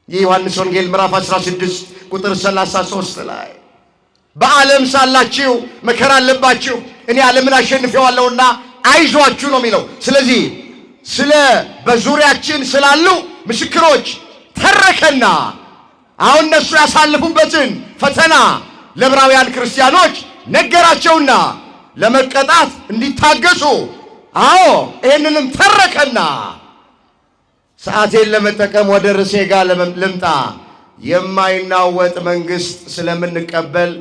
የዮሐንስ ወንጌል ምዕራፍ 16 ቁጥር 33 ላይ በዓለም ሳላችሁ መከራ አለባችሁ፣ እኔ ዓለምን አሸንፌዋለሁና አይዟችሁ ነው የሚለው። ስለዚህ ስለ በዙሪያችን ስላሉ ምስክሮች ተረከና አሁን እነሱ ያሳልፉበትን ፈተና ለዕብራውያን ክርስቲያኖች ነገራቸውና ለመቀጣት እንዲታገሱ፣ አዎ ይህንንም ተረከና ሰዓቴን ለመጠቀም ወደ ርዕሴ ጋር ልምጣ። የማይናወጥ መንግሥት ስለምንቀበል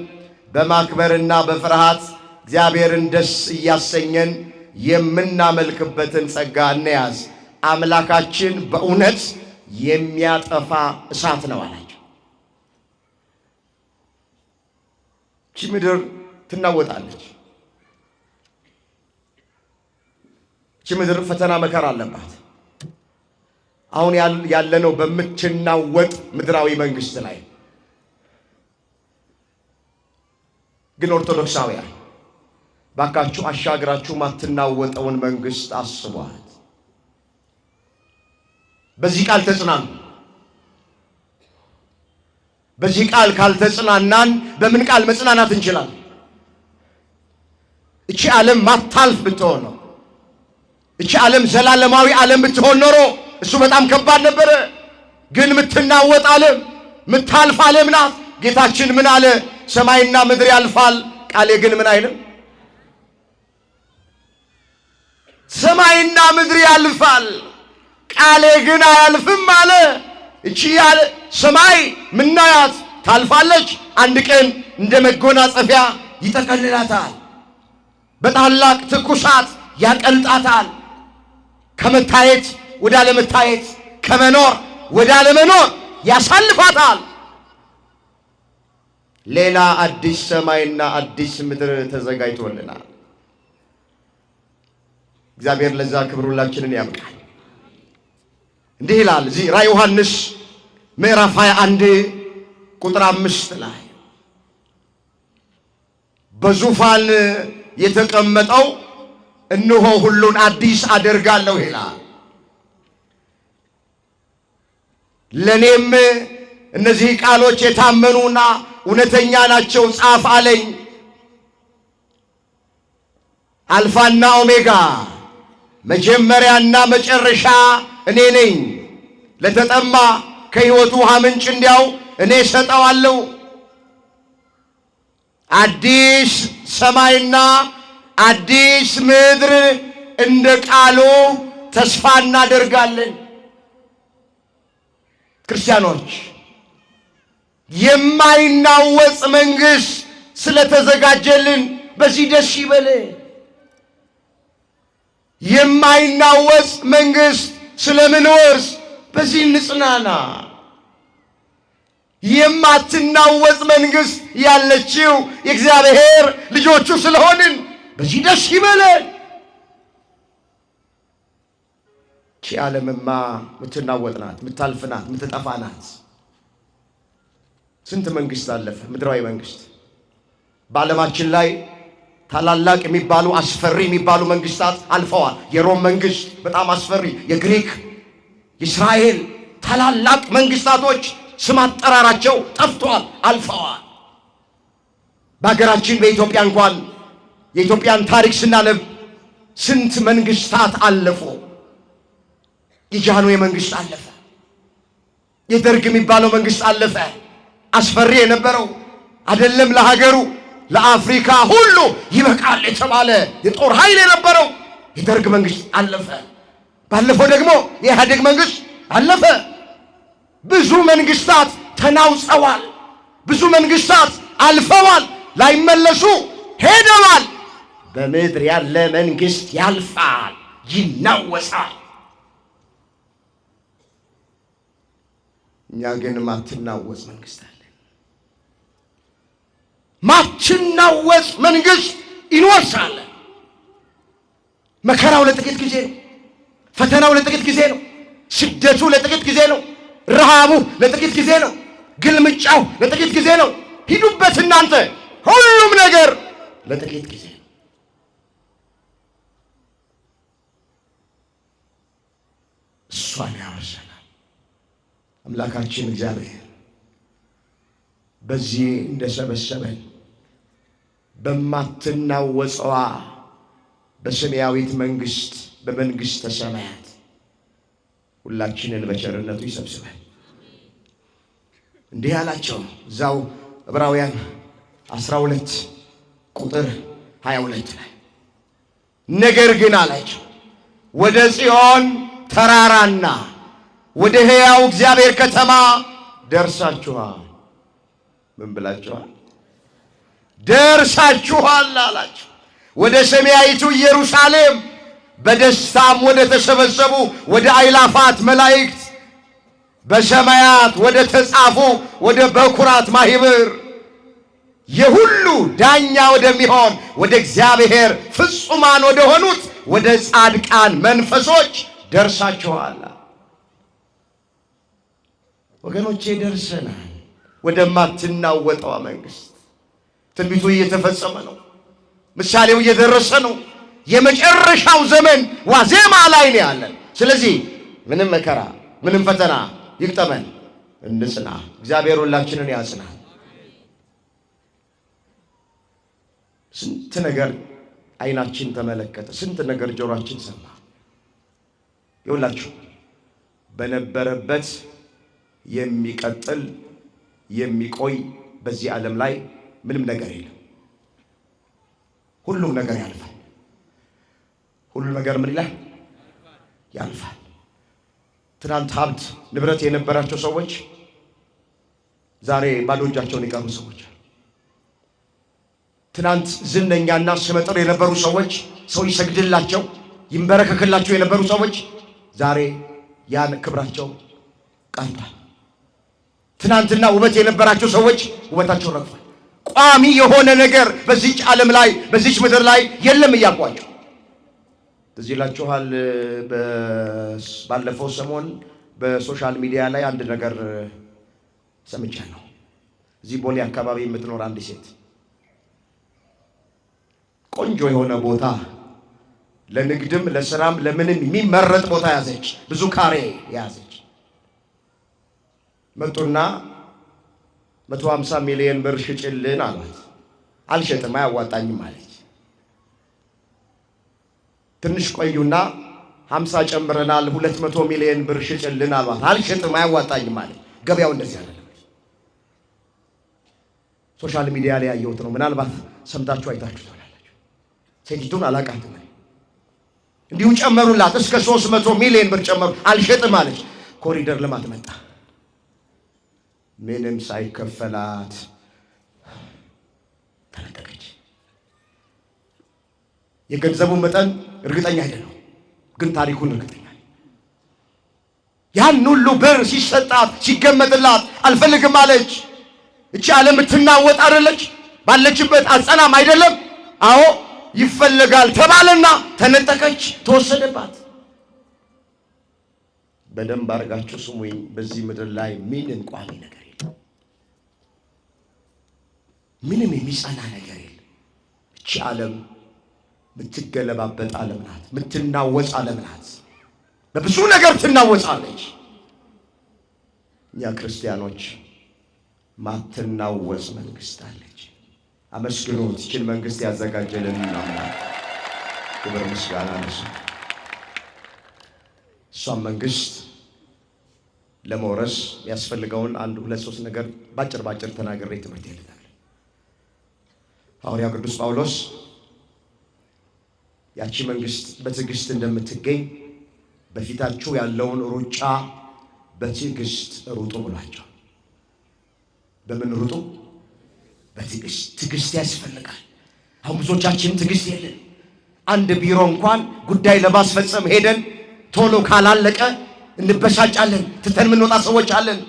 በማክበርና በፍርሃት እግዚአብሔርን ደስ እያሰኘን የምናመልክበትን ጸጋ እንያዝ። አምላካችን በእውነት የሚያጠፋ እሳት ነው አላቸው። ይቺ ምድር ትናወጣለች። ይቺ ምድር ፈተና መከራ አለባት። አሁን ያለነው በምትናወጥ ምድራዊ መንግስት ላይ ግን ኦርቶዶክሳውያን ባካችሁ አሻግራችሁ ማትናወጠውን መንግስት አስቧት። በዚህ ቃል ተጽናኑ። በዚህ ቃል ካልተጽናናን በምን ቃል መጽናናት እንችላለን? እቺ ዓለም ማታልፍ ብትሆን ነው። እቺ ዓለም ዘላለማዊ ዓለም ብትሆን ኖሮ እሱ በጣም ከባድ ነበረ። ግን ምትናወጥ ዓለም፣ ምታልፍ ዓለም ናት። ጌታችን ምን አለ? ሰማይና ምድር ያልፋል፣ ቃሌ ግን ምን አይልም? ሰማይና ምድር ያልፋል፣ ቃሌ ግን አያልፍም አለ። እቺ ሰማይ ምናያት ታልፋለች። አንድ ቀን እንደ መጎናጸፊያ ይጠቀልላታል፣ በታላቅ ትኩሳት ያቀልጣታል። ከመታየት ወደ አለመታየት፣ ከመኖር ወደ አለመኖር ያሳልፋታል። ሌላ አዲስ ሰማይና አዲስ ምድር ተዘጋጅቶልናል። እግዚአብሔር ለዛ ክብር ሁላችንን ያብቃል። እንዲህ ይላል እዚህ ራዕየ ዮሐንስ ምዕራፍ 21 ቁጥር 5 ላይ በዙፋን የተቀመጠው እነሆ ሁሉን አዲስ አደርጋለሁ ይላል። ለኔም እነዚህ ቃሎች የታመኑና እውነተኛ ናቸው፣ ጻፍ አለኝ። አልፋና ኦሜጋ መጀመሪያና መጨረሻ እኔ ነኝ። ለተጠማ ከሕይወቱ ውሃ ምንጭ እንዲያው እኔ እሰጠዋለሁ። አዲስ ሰማይና አዲስ ምድር እንደ ቃሉ ተስፋ እናደርጋለን። ክርስቲያኖች የማይናወጽ መንግሥት ስለተዘጋጀልን በዚህ ደስ ይበል። የማይናወጽ መንግሥት ስለምንወርስ በዚህ እንጽናና። የማትናወጽ መንግሥት ያለችው የእግዚአብሔር ልጆቹ ስለሆንን በዚህ ደስ ይበለን። ቺ ዓለምማ ምትናወጥ ናት፣ ምታልፍ ናት፣ ምትጠፋ ናት። ስንት መንግስት አለፈ? ምድራዊ መንግስት በዓለማችን ላይ ታላላቅ የሚባሉ አስፈሪ የሚባሉ መንግስታት አልፈዋል። የሮም መንግስት በጣም አስፈሪ፣ የግሪክ፣ የእስራኤል ታላላቅ መንግስታቶች ስም አጠራራቸው ጠፍቷል፣ አልፈዋል። በሀገራችን በኢትዮጵያ እንኳን የኢትዮጵያን ታሪክ ስናነብ ስንት መንግስታት አለፉ። የጃንሆይ መንግስት አለፈ። የደርግ የሚባለው መንግስት አለፈ። አስፈሪ የነበረው አይደለም ለሀገሩ ለአፍሪካ ሁሉ ይበቃል የተባለ የጦር ኃይል የነበረው የደርግ መንግስት አለፈ። ባለፈው ደግሞ የኢህአዴግ መንግስት አለፈ። ብዙ መንግስታት ተናውጸዋል። ብዙ መንግስታት አልፈዋል፣ ላይመለሱ ሄደዋል። በምድር ያለ መንግስት ያልፋል፣ ይናወጻል። እኛ ግን ማትናወጽ መንግስት አለን። ማትናወጽ መንግስት ይኖርሳለን። መከራው ለጥቂት ጊዜ ነው። ፈተናው ለጥቂት ጊዜ ነው። ስደቱ ለጥቂት ጊዜ ነው። ረሃቡ ለጥቂት ጊዜ ነው። ግልምጫው ለጥቂት ጊዜ ነው። ሂዱበት እናንተ። ሁሉም ነገር ለጥቂት ጊዜ ነው። እሷን ያወርሰናል አምላካችን እግዚአብሔር። በዚህ እንደሰበሰበን በማትናወጸዋ በሰማያዊት መንግስት በመንግስተ ሰማያት ሁላችንን በቸርነቱ ይሰብስበን። እንዲህ አላቸው እዛው ዕብራውያን 12 ቁጥር 22 ላይ ነገር ግን አላቸው ወደ ጽዮን ተራራና ወደ ሕያው እግዚአብሔር ከተማ ደርሳችኋል። ምን ብላችኋል? ደርሳችኋል አላቸው። ወደ ሰማያዊቱ ኢየሩሳሌም በደስታም ወደ ተሰበሰቡ ወደ አይላፋት መላእክት በሰማያት ወደ ተጻፉ ወደ በኩራት ማህበር የሁሉ ዳኛ ወደሚሆን ወደ እግዚአብሔር ፍጹማን ወደ ሆኑት ወደ ጻድቃን መንፈሶች ደርሳችኋል። ወገኖቼ ደርሰናል ወደማትናወጠዋ መንግስት። ትንቢቱ እየተፈጸመ ነው። ምሳሌው እየደረሰ ነው። የመጨረሻው ዘመን ዋዜማ ላይ ነው ያለን። ስለዚህ ምንም መከራ ምንም ፈተና ይግጠመን እንጽና። እግዚአብሔር ሁላችንን ያጽናል። ስንት ነገር አይናችን ተመለከተ፣ ስንት ነገር ጆሮአችን ሰማ። ይኸውላችሁ በነበረበት የሚቀጥል የሚቆይ በዚህ ዓለም ላይ ምንም ነገር የለም። ሁሉም ነገር ያልፋል። ሁሉ ነገር ምን ይላል? ያልፋል። ትናንት ሀብት ንብረት የነበራቸው ሰዎች ዛሬ ባዶ እጃቸውን የቀሩ ሰዎች አሉ። ትናንት ዝነኛና ስመጥር የነበሩ ሰዎች፣ ሰው ይሰግድላቸው ይንበረከክላቸው የነበሩ ሰዎች ዛሬ ያን ክብራቸው ቀርቷል። ትናንትና ውበት የነበራቸው ሰዎች ውበታቸው ረግፏል። ቋሚ የሆነ ነገር በዚች ዓለም ላይ በዚች ምድር ላይ የለም እያልኳቸው ትዝ ይላችኋል። ባለፈው ሰሞን በ social media ላይ አንድ ነገር ሰምቻለሁ። እዚህ ቦሌ አካባቢ የምትኖር አንድ ሴት ቆንጆ የሆነ ቦታ ለንግድም ለስራም ለምንም የሚመረጥ ቦታ ያዘች። ብዙ ካሬ ያዘች። መጡና 150 ሚሊዮን ብር ሽጭልን አሏት። አልሸጥም አያዋጣኝም አለች። ትንሽ ቆዩና 50 ጨምረናል 200 ሚሊዮን ብር ሽጭልን አሏት። አልሸጥም አያዋጣኝም አለች። ገበያው እንደዚህ አይደለም። social media ላይ ያየሁት ነው። ምናልባት ሰምታችሁ አይታችሁ ትሆናላችሁ። ሴቲቱን አላቃትም። እንዲሁ ጨመሩላት እስከ 300 ሚሊዮን ብር ጨመሩ። አልሸጥም አለች። ኮሪደር ልማት መጣ። ምንም ሳይከፈላት ተነጠቀች። የገንዘቡን መጠን እርግጠኛ አይደለም፣ ግን ታሪኩን እርግጠኛ። ያን ሁሉ ብር ሲሰጣት ሲገመጥላት አልፈልግም አለች። እቺ ዓለም የምትናወጥ አይደለች? ባለችበት አጸናም አይደለም? አዎ ይፈለጋል ተባለና ተነጠቀች፣ ተወሰደባት። በደንብ አድርጋችሁ ስሙኝ። በዚህ ምድር ላይ ምንም ቋሚ ነገር የለም። ምንም የሚጸና ነገር የለም። እቺ ዓለም የምትገለባበጥ ዓለም ናት። የምትናወጽ ዓለም ናት። በብዙ ነገር ትናወጻለች። እኛ ክርስቲያኖች ማትናወጽ መንግስት አለች። አመስግኑት። ይህችን መንግስት ያዘጋጀልን አምላክ ክብር ምስጋና ለእሱ። እሷም መንግስት ለመውረስ የሚያስፈልገውን አንድ ሁለት ሶስት ነገር ባጭር ባጭር ተናግሬ ትምህርት ይልታል። ሐዋርያው ቅዱስ ጳውሎስ ያቺ መንግስት በትዕግስት እንደምትገኝ በፊታችሁ ያለውን ሩጫ በትዕግስት ሩጡ ብሏቸው። በምን ሩጡ? በትዕግስት። ትዕግስት ያስፈልጋል። አሁን ብዙዎቻችን ትዕግስት የለን። አንድ ቢሮ እንኳን ጉዳይ ለማስፈጸም ሄደን ቶሎ ካላለቀ እንበሳጫለን። ትተን የምንወጣ ሰዎች አለን።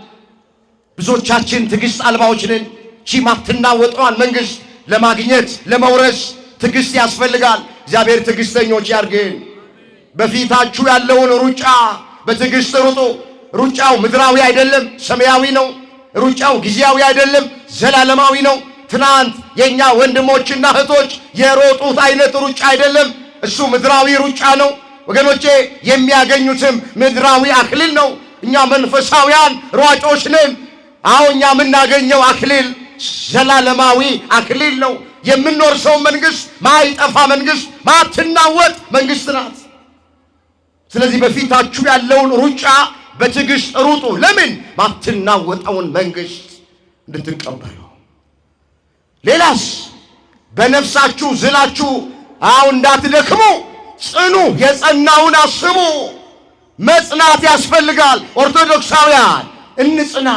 ብዙዎቻችን ትዕግስት አልባዎች ነን። ቺ ማትናወጠዋን መንግስት ለማግኘት ለመውረስ ትዕግስት ያስፈልጋል። እግዚአብሔር ትዕግስተኞች ያርግን። በፊታችሁ ያለውን ሩጫ በትዕግስት ሩጡ። ሩጫው ምድራዊ አይደለም፣ ሰማያዊ ነው። ሩጫው ጊዜያዊ አይደለም፣ ዘላለማዊ ነው። ትናንት የኛ ወንድሞችና እህቶች የሮጡት አይነት ሩጫ አይደለም። እሱ ምድራዊ ሩጫ ነው ወገኖቼ። የሚያገኙትም ምድራዊ አክሊል ነው። እኛ መንፈሳውያን ሯጮች ነን። አዎ እኛ የምናገኘው አክሊል ዘላለማዊ አክሊል ነው። የምንወርሰው መንግስት ማይጠፋ መንግስት፣ ማትናወጥ መንግስት ናት። ስለዚህ በፊታችሁ ያለውን ሩጫ በትዕግስት ሩጡ። ለምን? ማትናወጠውን መንግስት እንድትቀበሉ። ሌላስ በነፍሳችሁ ዝላችሁ አው እንዳትደክሙ ጽኑ። የጸናውን አስቡ። መጽናት ያስፈልጋል። ኦርቶዶክሳውያን እንጽና።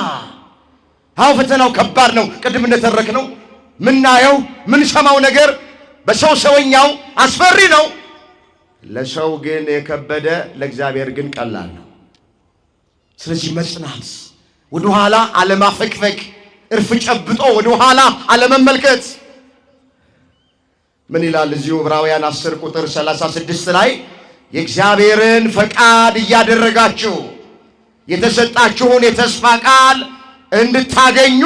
አው ፈተናው ከባድ ነው። ቅድም እንደተረክ ነው ምናየው ምንሰማው ነገር በሰው ሰውኛው አስፈሪ ነው። ለሰው ግን የከበደ ለእግዚአብሔር ግን ቀላል ነው። ስለዚህ መጽናት፣ ወደኋላ አለማፈግፈግ፣ እርፍ ጨብጦ ወደኋላ አለመመልከት። ምን ይላል እዚሁ ዕብራውያን 10 ቁጥር 36 ላይ የእግዚአብሔርን ፈቃድ እያደረጋችሁ የተሰጣችሁን የተስፋ ቃል እንድታገኙ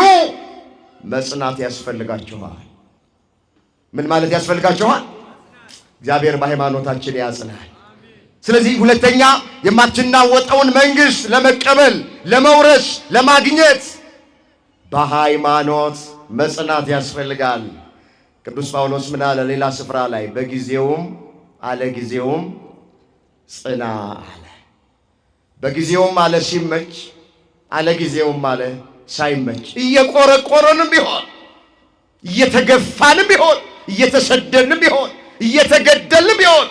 መጽናት ያስፈልጋችኋል። ምን ማለት ያስፈልጋችኋል? እግዚአብሔር በሃይማኖታችን ያጽናል። ስለዚህ ሁለተኛ የማትናወጠውን መንግስት ለመቀበል ለመውረስ፣ ለማግኘት በሃይማኖት መጽናት ያስፈልጋል። ቅዱስ ጳውሎስ ምን አለ? ሌላ ስፍራ ላይ በጊዜውም አለ ጊዜውም ጽና አለ። በጊዜውም አለ ሲመች፣ አለ ጊዜውም አለ ሳይመች፣ እየቆረቆረንም ቢሆን እየተገፋንም ቢሆን እየተሰደንም ቢሆን እየተገደልንም ቢሆን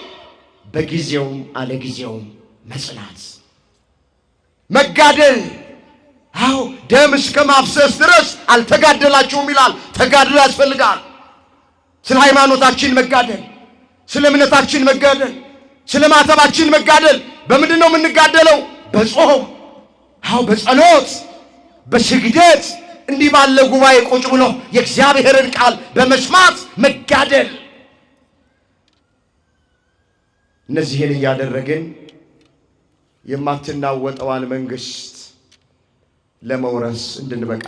በጊዜውም አለ ጊዜውም መጽናት መጋደል። አዎ ደም እስከ ማፍሰስ ድረስ አልተጋደላችሁም ይላል። ተጋድሎ ያስፈልጋል። ስለ ሃይማኖታችን መጋደል፣ ስለ እምነታችን መጋደል፣ ስለ ማተባችን መጋደል። በምንድን ነው የምንጋደለው? በጾም፣ አዎ በጸሎት፣ በስግደት፣ እንዲህ ባለ ጉባኤ ቁጭ ብሎ የእግዚአብሔርን ቃል በመስማት መጋደል። እነዚህን እያደረግን የማትናወጠዋን መንግስት ለመውረስ እንድንበቃ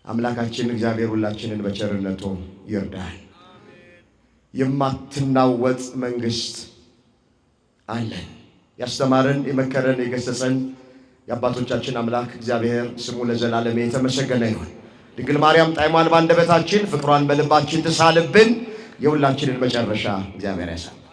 አምላካችን እግዚአብሔር ሁላችንን በቸርነቱ ይርዳል። የማትናወጥ መንግስት አለን። ያስተማረን፣ የመከረን፣ የገሰጸን የአባቶቻችን አምላክ እግዚአብሔር ስሙ ለዘላለም የተመሰገነ ይሁን። ድንግል ማርያም ጣዕሟን በአንደበታችን ፍቅሯን በልባችን ትሳልብን። የሁላችንን መጨረሻ እግዚአብሔር ያሳምራል።